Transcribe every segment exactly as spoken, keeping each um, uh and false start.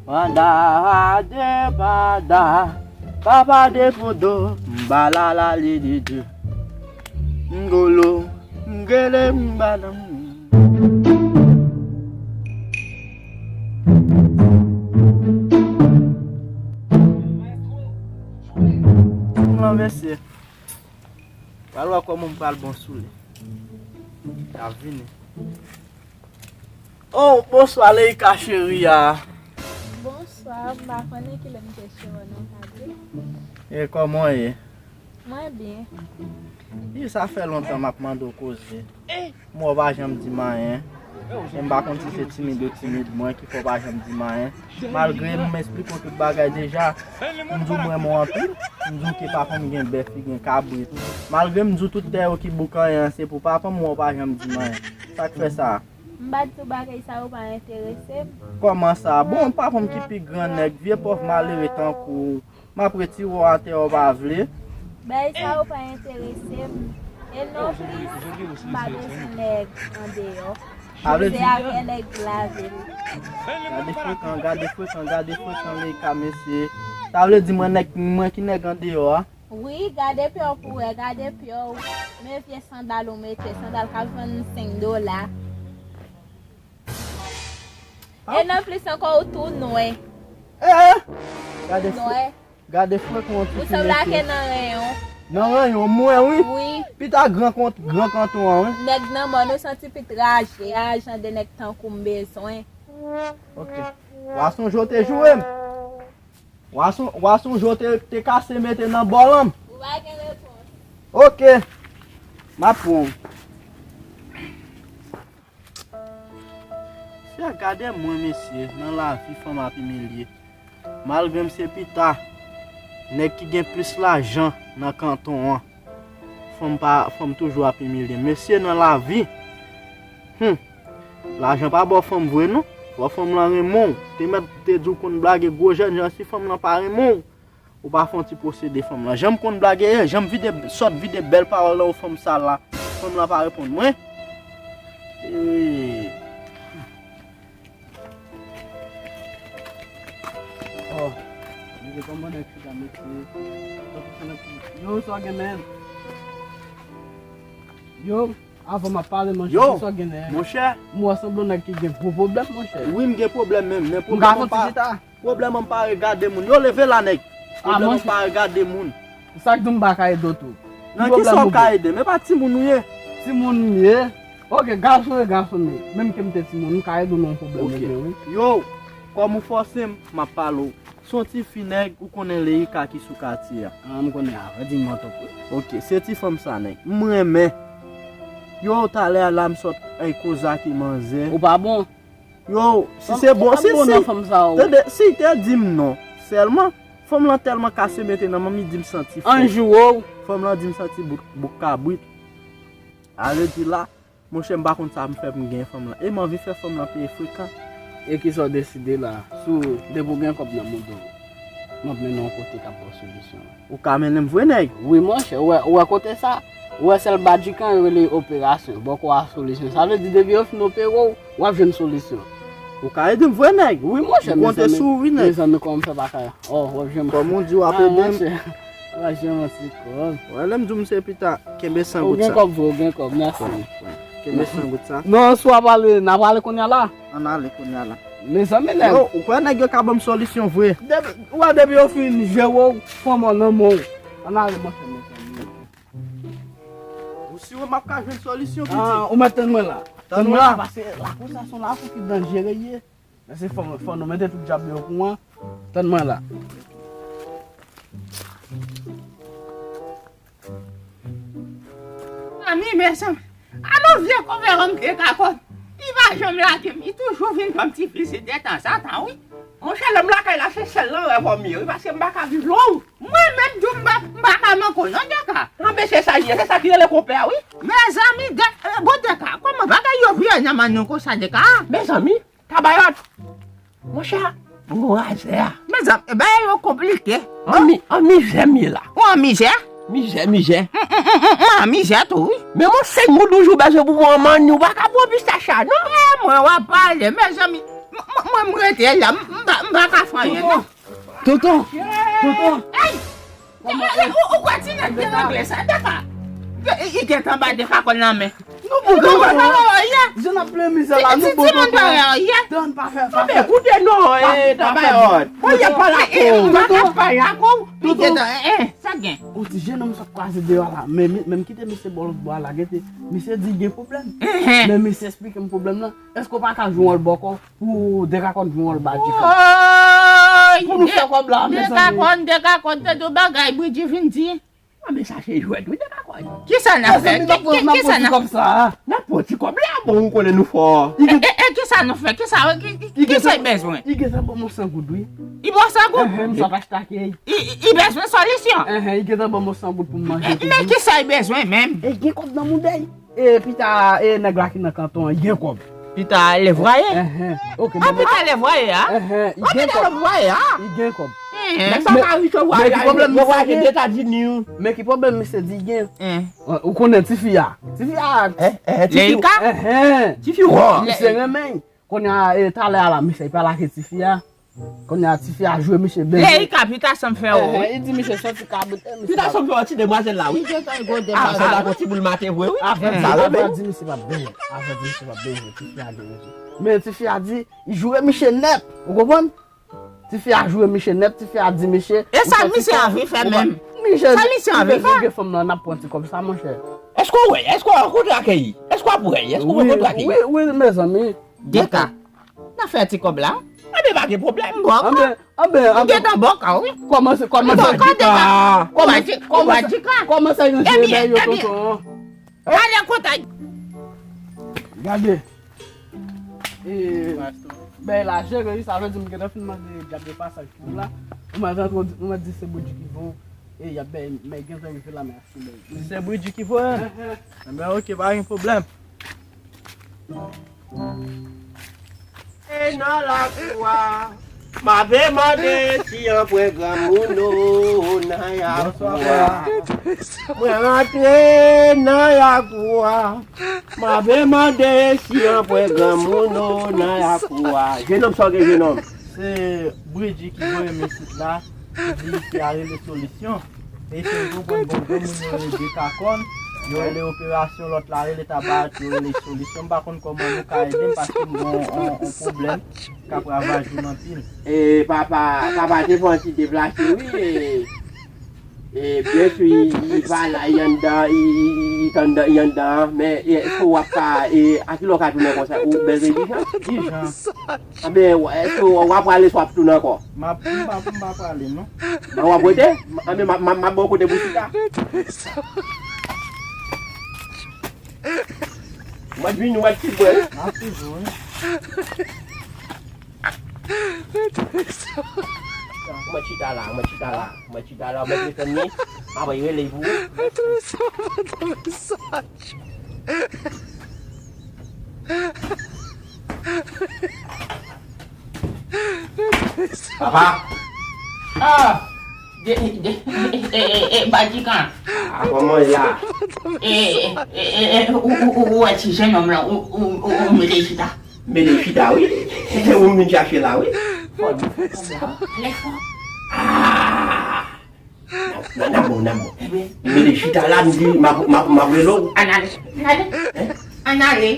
Panda de panda, papa de podo, mbalala li di di. Ngolo, ngele mbalam. Non, mesye. Pral wè kòman m pral bon sou li. L ap vini. Oh, bonswa, Leïka cheri a. Bonswa, m pa konnen kilè m te cheri non, pa di. E kòman w ye? Mwen byen. Wi, sa fè lontan m ap mande w koze. M wè w pa janm di m anyen. E m pa konn si se timid ou timid mwen ki fè w pa janm di m anyen. Malgre m esplike w tout bagay deja, m di w m renmen w anpil. M di w ke papa m gen bèf, li gen kabrit. Malgre m di w tout tè yo ki bouk anyen an se pou papa m, m wè w pa janm di m anyen. Sa k fè sa? M pa di w bagay sa yo pa enterese m. Kòman sa? Bon, papa m ki pi gran nèg, vye pòv malere tankou w. M ap retire w atè, w pa vle. Bagay sa yo pa enterese m. E non plis, m pa bezwen nèg andeyò. M vle di, avè nèg lavil. Gade frekan, gade frekan, gade frekan, Leïka, mesye. Sa vle di mwen nèg, mwen ki nèg andeyò a? Wi, gade pye w pou wè, gade pye w. Men vye sandal ou mete, sandal k ap vann senk dola. E nan plis ankò, ou tou nwè. Eh! Gade fre-, nwè. Gade frekan ti fi, mesye. Ou sanble ak nan renyon. Nan renyon, mwen, wi. Wi. Pita gran kont-, gran kanton an, wi. Nèg nan mòn, ou santi pit raje. A jan de nèg tankou m bezwen. Ok. W a sonje w te joure m. W a son-, w a sonje w te, te kase mete nan bòl an m. Ou pa gen repons. Ok. M ap pran w. Sè, gade mwen, mesye, nan lavi fanm ap imilye. Malgre m se pita, nèg ki gen plis lajan nan kanton an, fanm pa, fanm toujou ap imilye. Mesye, nan lavi, hmm, lajan pa ba w fanm vre, non. Fò fanm lan renmen w. Te mèt te di w konn blage gwo jènjan, si fanm lan pa renmen w, ou pa fè yon ti pwosede fanm lan. Jan m konn blage, eh, jan m vide, sòt vide bèl pawòl nan yon fanm sa la. Fanm lan pa reponn mwen. Eh. Oh, mesye, kòman nèg chita, mesye? Yo, sa w gen, men? Yo, avan m ap pale, monchè, yo, sa w gen, men? Monchè. M wè sanble nèg ki gen gwo pwoblèm, monchè. Wi, m gen pwoblèm menm, men pwoblèm an pa, pwoblèm an pa regade moun. Yo, leve la, nèg. Ah, pwoblèm an pa regade moun. Sa k di m pa ka ede w tou? Nan ki sa w ka ede m? E pa timoun ou ye? Timoun m ye. Ok, gason e gason m ye. Menm ke m te timoun, m ka ede w nan yon pwoblèm ou gen, wi. Yo, kòm ou fòse m, m ap pale w. Se yon ti fi nèg, ou konnen Leïka ki sou katye a. Ah, m konnen a, di m an tanpri. Ok, se ti fanm sa nèg. M renmen. Yo, talè a la m sot, ay, koze ak yon manzè. Ou pa bon? Yo, si se bon, si, si, tande, si te di m non, sèlman, fanm lan tèlman kase mete nan men m, li di m santi fò. An jou ou. Fanm lan di m santi bouk, bouk kabrit. A vle di la, monchè, m pa konn sa m fè pou m genyen fanm lan. E m anvi fè fanm lan peye frekan. E kisa w deside la? Sou, depi w gen kòb nan mouda w, m ap mennen w yon kote k ap ba w solisyon. Ou ka mennen m vre, nèg? Wi, monchè, ou wè, ou wè kote sa? Ou wè sèl badjikan yo rele operasyon, bòkò a solisyon. Sa vle di depi yo fin opere w, w ap jwenn solisyon. Ou ka ede m vre, nèg? Wi, monchè, mezanmi. M konte sou ou, wi, nèg. Mezanmi, kòman m fè pa ka? Oh, w ap jwenn. Kòm ou di w ap ede m. Ah, monchè. W ap jwenn yon ti kòb. Wè, lè m di w m se pita, kenbe san goud sa. Ou gen kòb vre, ou gen kòb, mèsi. Kenbe san goud sa. Non, si w ap ale, n ap ale kounye a la. Ann ale kounye a la. Mezanmi, nèg. Yo, ou kwè nèg yo ka ban m solisyon vre? Depi, ou wè, depi yo fin jere w, fanm an nan men w. Ann ale, monchè, mezanmi. Ou si wè m ap ka jwenn solisyon, piti? Ah, ou mèt tann mwen la. Tann mwen la, paske lakou sa se yon lakou ki danjere ye. Men se fò, fò nou mete tout djab yo pou mwen. Tann mwen la. Ami, mezanmi, alò vye konveran m te ka konn. Li pa janm lage m, li toujou vin ban m ti vizit detanzantan, wi. Monchè, lè m lakay la, se sèl nan rèv m ye, wi, paske m pa ka viv lwen w. Mwen menm, di w m pa, m pa ka manke w, non, Deka. Anben, se sa l ye, se sa ki rele konpè a, wi. Mezanmi, de, eh, bon, Deka, kòman bagay yo vire nan men nou konsa, Deka? Mezanmi, Kabayòt. Monchè, bon razè a. Mezanmi, bagay yo konplike. An mi-, an mizè m ye la. Ou an mizè? Mizè, mizè. M, m, m, m, m an mizè tou, wi. Men mwen senk goud ou jou bezwen pou mwen an manni, ou pa ka pran pistach la, non? E mwen w ap pale, mezanmi. M, m, m, M rete la, m, m pa, m pa ka fè anyen, non. Tonton, tonton. Ey! Ou, ou kwè ti nèg te angle sa, Deka? Li, li gentan bay Deka kòn nan men. Nou bon, tonton. Jan n ap plen mizè la, nou bon, tonton. Tann, pa fè, pa fè. Koute non, e, Tabayòt. Mwen, y ap pale ak ou. Mwen, y ap pale ak ou. Li gentan, e, e, sa gen. Yon ti jenòm sot kwaze deyò la, men, men m kite misye bò lòt bò a la, gete. Misye di gen pwoblèm. Men misye esplike m pwoblèm nan. Èske w pa ka jwe wòl bòkò pou Dekakòn jwe wòl Badjikan? Pou nou fè kòb la, mezanmi. Dekakòn, Dekakòn, te di w bagay, Bridji vin di. Mwen chache jwèt, wi, Dekakòn. Kisa n ap fè? Ki, ki, kisa n ap fè? N ap pran ti kòb la, bon, ou konnen nou fò. E, e, e, kisa nou fè? Kisa, ki, ki, kisa l bezwen? Li gentan ban m san goud, wi. Li ba w san goud? Ehn, m sot achte kèy. Li, li, li bezwen solisyon. Ehn, li gentan ban m san goud pou m manje. Men kisa l bezwen menm? E gen kòb nan moudèy. E pita, e nèg la ki nan kanton an, gen kòb. Pita lèvwaye? Enhen. Ok, ah, pita lèvwaye a? Enhen, li gen kòb. Pita lèvwaye a? Li gen kòb. Nèg sa ka riche vwayaje, vwayaje Etazini. Men ki pwoblèm misye di gen? Ou konnen tifi a? Tifi a. Leika? Enhen. Tifi wò. Misye renmen. Kounye a, e, talè a la, misye pral lage tifi a. Kounye a, tifi a jwe misye byen. Leika, pita sa m fè w, wi. Li di misye soti kabrit, e, misye pita sa m fè w, ti demwazèl la, wi. Avan sa, dakò, ti boul maten vre, wi. Avan di, avan di misye pa byen. Avan di misye pa byen, tifi a gen rezon. Men tifi a di, li joure misye nèt. Ou konprann? Tifi a joure misye nèt, tifi a di misye. E sa misye anvi fè menm? Sa misye anvi fè? Gen fanm nan, n ap pran ti kòb sa, monchè. Èske w wè? Èske w rankontre ak li? Èske w ap wè? Èske w rankontre ak li? Wi, wi, mezanmi. Deka. N a fè ti kòb la. Anben, pa gen pwoblèm. Anben, anben, anben. Ou gentan bòkò, wi. Kòmanse, kòmanse. Bòkò, Deka. Kòmanse, kòmanse, kòmanse ranje bèy yo, tonton. Ale kote. Gade. E, bèy la jere, wi, sa vle di m gentan fin mande gade pasaj pou la. Ou mèt rantre, ou mèt di se Bridji ki voye w. E, y ap bèy, men gentan rive la, men achte bèy. Se Bridji ki voye? Enben, ok, pa gen pwoblèm. E nan lakou a, m ave mande si anpwen granmoun o nan lakou a. Mwen rantre nan lakou a, m ave mande si anpwen granmoun o nan lakou a. Jenòm, sa w gen, jenòm? Se Bridji ki voye m isit la. Li di misye a rele Solisyon. E si m konprann bon, granmoun yo rele Dekakòn, yo rele Operasyon, lòt la rele Tabayòt, yo rele Solisyon. M pa konn kòman nou ka ede m paske m gen yon, yon, yon pwoblèm k ap ravaje m anpil. E papa, papa te fè yon ti deplase, wi. E, e, byen si, li pa la, li anndan, li, li, li, li t anndan, li anndan, men, e, èske w ap ka, e, a ki lè w ka tounen konsa? Ou bezwen di sa? Ki jan? Anben, èske w ap prale swa w ap tounen ankò? M ap, m pa, m pa prale, non. Bon, w ap rete? Anben, m ap, m ap, m ap ba w kote pou chita. Mwen vini, mwen ti bwè. M ap toujou, wi. Mwen chita la, mwen chita la, mwen chita la, mwen rete tann li. Apre, rele pou ou. Papa! Ah! De, de, e, e, e, Badikan. Ah, kòman w ye la? E, e, e, e, ou, ou, ou, ou wè ti jennonm lan, ou, ou, ou, ou mete chita. Mete chita, wi. Se ou m vin chache la, wi. Fò, fò, fò. Ah! Nan, nan, nan bon, nan bon. Ebyen, mete chita la, m di, m ap, m ap, m ap rele w. Ann ale, ann ale. Hein? Ann ale.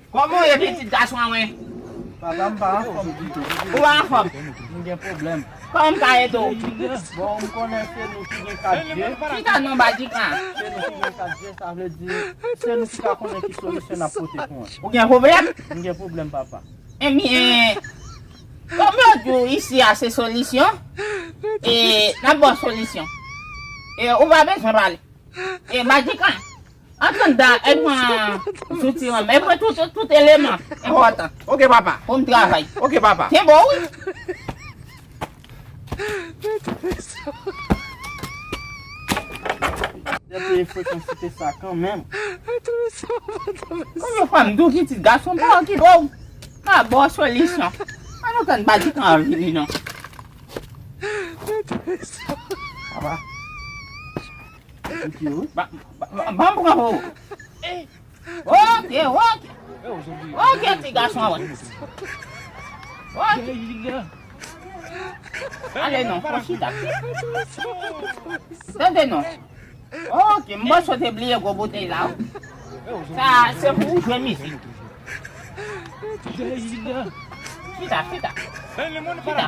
Kòman w ye, pitit gason an mwen? Papa, m pa anfòm ditou. Ou pa anfòm? M gen pwoblèm. Kòman m ka ede w? Bon, m konnen se nou ki gen kat je. Ki ka non Badikan? Se nou ki gen kat je, sa vle di, se nou ki ka konnen ki solisyon n ap pote pou mwen. Ou gen pwoblèm? M gen pwoblèm, papa. Ebyen, kòm yo di w isi a se solisyon, e, n ap ba w solisyon. E, ou pa bezwen pale. E, Badikan, antre anndan, e pran zouti an, e pran tout, tout eleman enpòtan. Ok, papa. Pou m travay. Ok, papa. Kenbe w, wi. Tèt e frekansite sa kanmenm. Konbyen fwa m di w pitit gason pa okipe w? M a ba w solisyon. Ann nou tann Badikan an vini non. Papa. Ok, wi. Ba, ba, ba, ban m pran pou ou. Ok, ok. Ok, ti gason an, wè. Ok. Ale non, fò chita. Tande non. Ok, m panse w te bliye gwo boutèy la, wi. Sa, se pou ou jwe mizik. Chita, chita. Chita.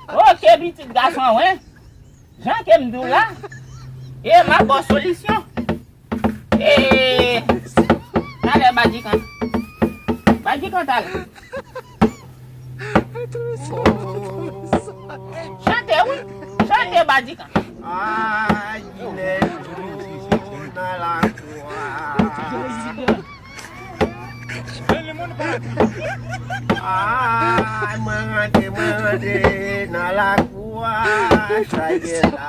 Ok, pitit gason an, wi. Jan ke m di w la, e m ap ba w solisyon. E, talè Badikan. Badikan talè. Chante, wi. Chante, Badikan. Ay, Ginette, nan lakou a. Ay, mwen rantre, mwen rantre nan lakou a, sa ye la.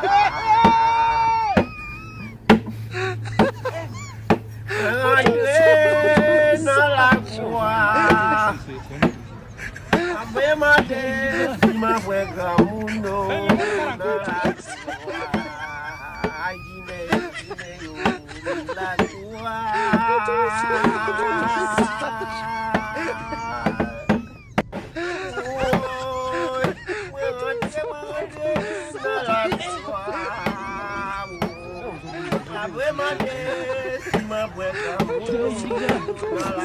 Mwen rantre nan lakou a. Mwen mande si mwen pran granmoun nan lakou a. Ay, Ginette, Ginette, yo, lakou a. Woy, mwen rantre, mwen rantre nan lakou a. Apre mande si mwen pran granmoun nan lakou a.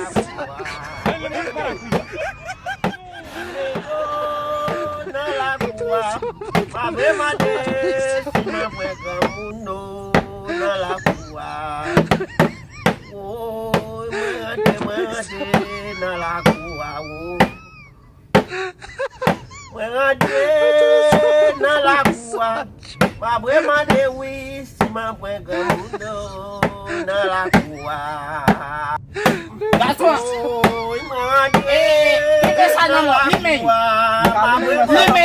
Nan lakou a. Apre mande si mwen pran granmoun nan lakou a. Woy, mwen rantre, mwen rantre nan lakou a, wo. Mwen rantre nan lakou a. M ap remande wi si m ap wè granmoun nan lakou a. Gason. Woy, mwen rantre nan lakou a. M ap remande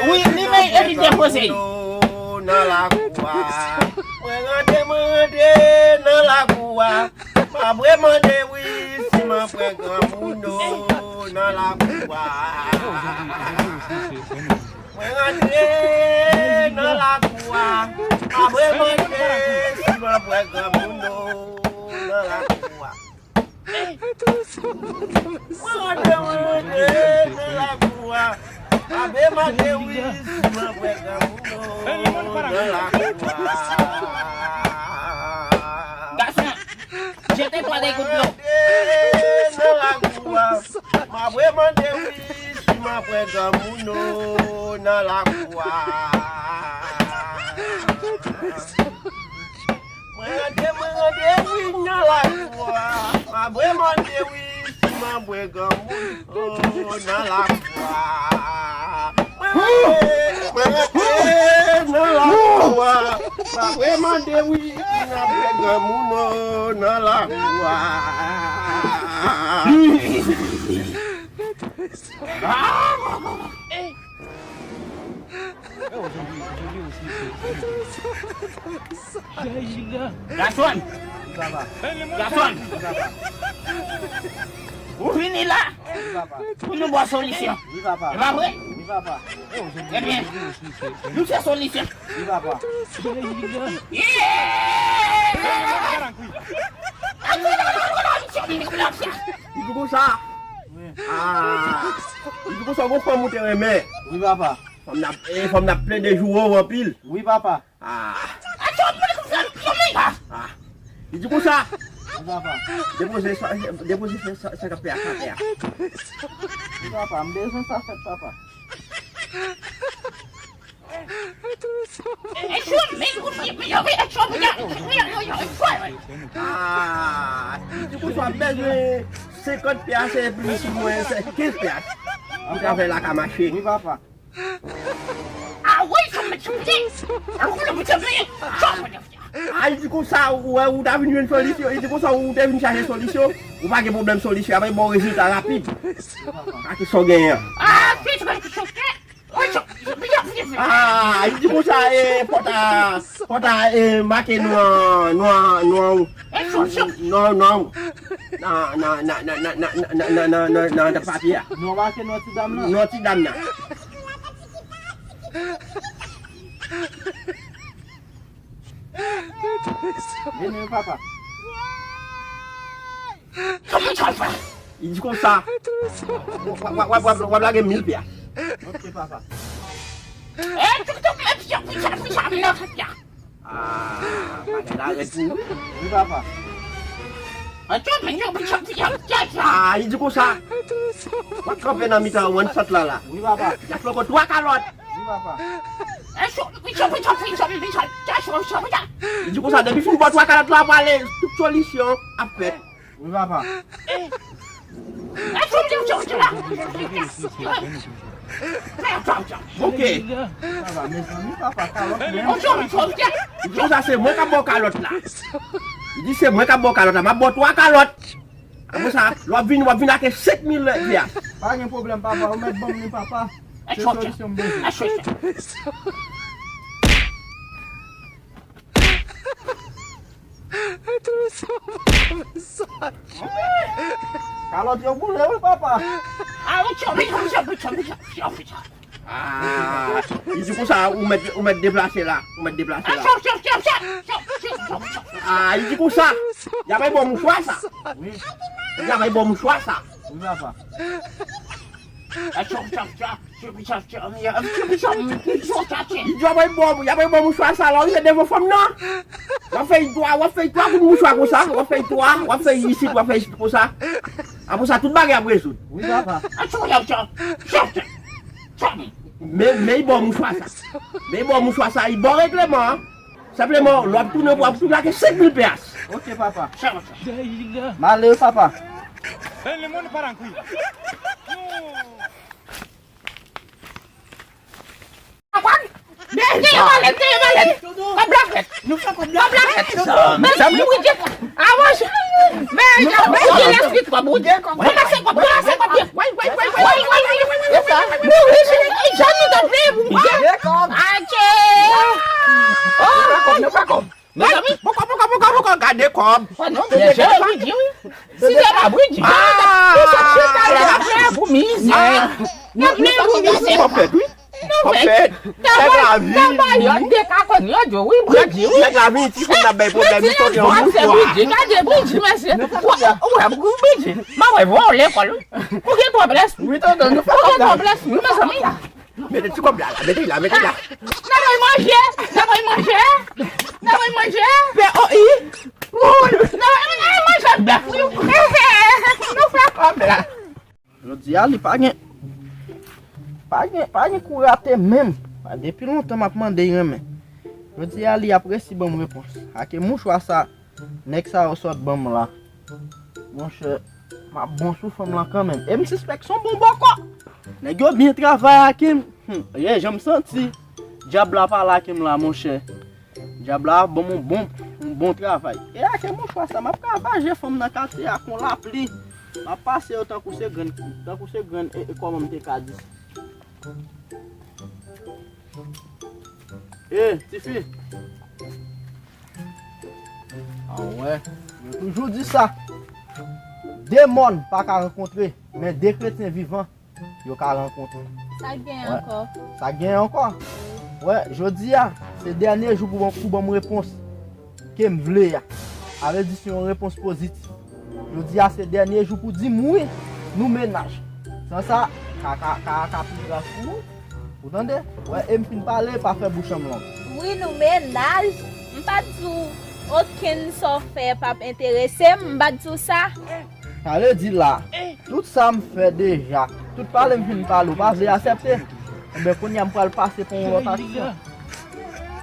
wi, li men epi depoze. Nan lakou a. Mwen rantre, mwen rantre nan lakou a. M ap remande wi si m ap wè granmoun nan lakou a. Mwen rantre nan lakou a. M ap remande si m ap wè granmoun nan lakou a. Mwen rantre, mwen rantre nan lakou a. M ap remande wi si m ap wè granmoun nan lakou a. Gason, jete twa de gout dlo. Mwen rantre nan lakou a. M ap remande wi si m ap wè granmoun nan lakou a. Mwen rantre, mwen rantre wi nan lakou a. M ap remande wi si m ap wè granmoun nan lakou a. Mwen rantre, mwen rantre nan lakou a. M ap remande wi si m ap wè granmoun nan lakou a. Gason! Gason! Ou vini la pou nou ba w solisyon. E pa vre? Ebyen, nou se solisyon. Yeah! Li di konsa. Ah, li di konsa, gon fanm ou te renmen. Wi, papa. Fanm nan, eh, fanm nan plede joure w anpil. Wi, papa. Ah. Ah. Li di konsa. Wi, papa. Depoze sa, depoze sa, sa k ap fè a, sa k ap fè a. Wi, papa, m bezwen sa fèt, papa. Ah, li di konsa w ap bezwen senkant pya, se plis ou mwen, se kenz pya. Pou travay la ka mache. Wi, papa. Ah, wi, sa mèt chanpye. Alò, konnen mwen te vle. Sa mwen te vle. Ah, li di konsa, ou wè, ou ta vin jwenn solisyon. Li di konsa, ou te vin chache solisyon. Ou pa gen pwoblèm solisyon. Apre, bon rezilta rapid. Sa ki sa w genyen an? Ah, se sa ki sa w genyen. Ah, li di konsa, eh, fò ta, fò ta, eh, make non, non, non, non, nan, nan, nan papye a. Non, make non ti dam nan. Non ti dam nan. Vini, papa. Li di konsa, w ap lage mil pyas. Ok, papa. Ah, bagay la rèd tou. Wi, papa. Ah, li di konsa, w ap kanpe nan mitan one shot la, la. Wi, papa. Y ap fè ankò twa kalòt. Wi, papa. Li di konsa, depi fin ba w twa kalòt la, w ap pale, tout solisyon ap fèt. Wi, papa. Ok. Papa, mezanmi, papa, kalòt menm. Li di konsa, se mwen k ap ba w kalòt la. Li di se mwen k ap ba w kalòt la, m ap ba w twa kalòt. Apre sa, lè w ap vini, w ap vini ak senk mil pyas. Pa gen pwoblèm, papa, ou mèt ban m li, papa. Se solisyon m bezwen. Kalòt yo boule, wi, papa. Ah, li di konsa, ou mèt, ou mèt deplase la, ou mèt deplase la. Ah, li di konsa, y a bay bò mouchwa sa. Wi. Y a bay bò mouchwa sa. Wi, papa. Li di, y a bay bò, y a bay bò mouchwa sa la, ou rive devan fanm nan. W ap fè twa, w ap fè twa kout mouchwa konsa, w ap fè twa, w ap fè isit, w ap fè isit konsa. Apre sa, tout bagay ap rezoud. Wi, papa. Men, men, y bò mouchwa sa. Men, y bò mouchwa sa, y bò regleman an. Senpleman, lè w ap tounen, w ap tounen ak senk mil pyas. Ok, papa. M ale, papa. Dèyè, dèyè, malèt, dèyè, malèt. Kòb la fèt. Nou fè kòb la fèt. Mezanmi, wi, Dye. Avanse. Men, men, men, lèspri kòb, wi. Ranmase kòb, ranmase kòb, Dye. Woy, woy, woy, woy. Mouri, jan nou t ap fè pou mwen. Adje. Nou fè kòb, nou fè kòb. Mezanmi, poko, poko, poko, poko, gade kòb. Non, men, jan Bridji, wi. Si se pa Bridji, nou sot chita la, n ap fè pou mizè. N ap fè pou mizè. Kòb fèt, wi. Kòb fèt. Nèg la vini. Yo, Dekakòn, yo, yo, wi, Bridji, wi. Nèg la vini, ti fanm nan bay pwoblèm, li tonbe yon mouchwa. Bridji, gade Bridji, mesye. Ou wè, Bridji, m a wè vòlè kòl, wi. Ou gen twòp lèspri. Ou gen twòp lèspri, mezanmi. Mete ti kòb la, la, mete la, mete la. N a bay manje, n a bay manje, n a bay manje. Pè, o, i. N a bay, n a bay manje bèf, wi. Nou fè kòb la. Jodi a, li pa gen, pa gen, pa gen kou rate menm. Depi lontan m ap mande y renmen. Jodi a, li ap resi ban m repons. Ake mouchwa sa, nèg sa yo sot ban m la. Monchè, m ap bon sou fanm lan kanmenm. E m sispèk se yon bon bòkò. Nèg yo byen travay ake m. Hmm, ye, jan m santi dyab la pale ake m la, monchè. Dyab la ap ban m yon bon, yon bon travay. E ake mouchwa sa, m ap ravaje fanm nan katye a kon lapli. M ap pase yo tankou se grenn, tankou se grenn, e, e kòman m te ka di sa? E, tifi. A wè, yo toujou di sa. De mòn pa ka rankontre, men de kretyen vivan, yo ka rankontre. Sa k genyen ankò? Sa k genyen ankò? Wè, jodi a, se dènye jou pou ban, pou ban m repons ke m vle a. Sa vle di se yon repons pozitif. Jodi a se dènye jou pou di m wi, nou mennaj. San sa, ka, ka, ka, ka pi grav pou ou. Ou tande? Wè, e m fin pale, pa fè bouch an m long. Wi, nou mennaj. M pa t di w okenn sa w fè p ap enterese m, m pa t di w sa. Sa vle di la, tout sa m fè deja, tout pale m fin pale, ou pa vle aksepte? Enben, kounye a m pral pase pou yon lòt aksyon.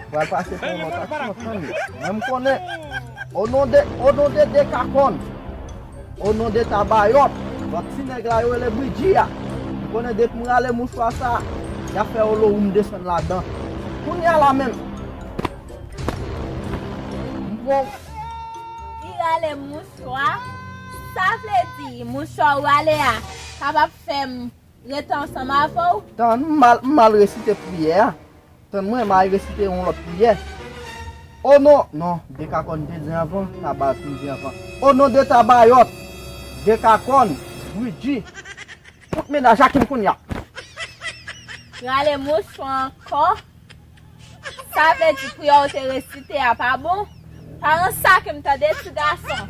Pral pase pou yon lòt aksyon, tande. Mwen m konnen, o non de, o non de Dekakòn, o non de Tabayòt, lòt ti nèg la yo rele Bridji a. M konnen depi m rale mouchwa sa, y ap fè Olowoum desann ladan. Kounye a la menm, m pran. Li rale mouchwa, sa vle di mouchwa w rale a kapab fè m rete ansanm avè w? Tann, m al, m al resite priyè a. Tann mwen, m al resite yon lòt priyè. O non, non, Dekakòn te di anvan, Tabayòt te di anvan. O non de Tabayòt, Dekakòn, Bridji, tout mennaj Akim kounye a. Rale mouchwa ankò. Sa vle di priyè w te resite a pa bon? Pa ranse ak m tande, ti gason.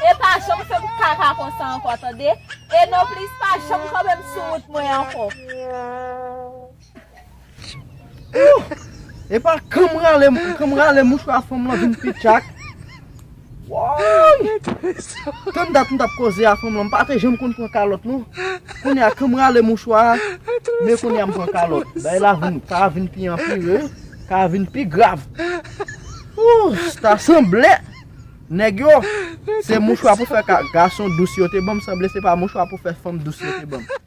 E pa janm fè m kaka konsa ankò tande. E nonplis pa janm kanpe m sou wout mwen ankò. E pa kan m rale, kan m rale mouchwa fanm lan vin pi tchak. Woy! Tann dat m t ap koze a fanm lan, m pa te janm konn pran kalòt non. Kounye a kan m rale mouchwa, men kounye a m pran kalòt. Bagay la vin, ka vin pi anpire, ka vin pi grav. Ooh, ta sanble nèg yo, se mouchwa pou fè ka, gason dous yo te ban m, sanble se pa mouchwa pou fè fanm dous yo te ban m.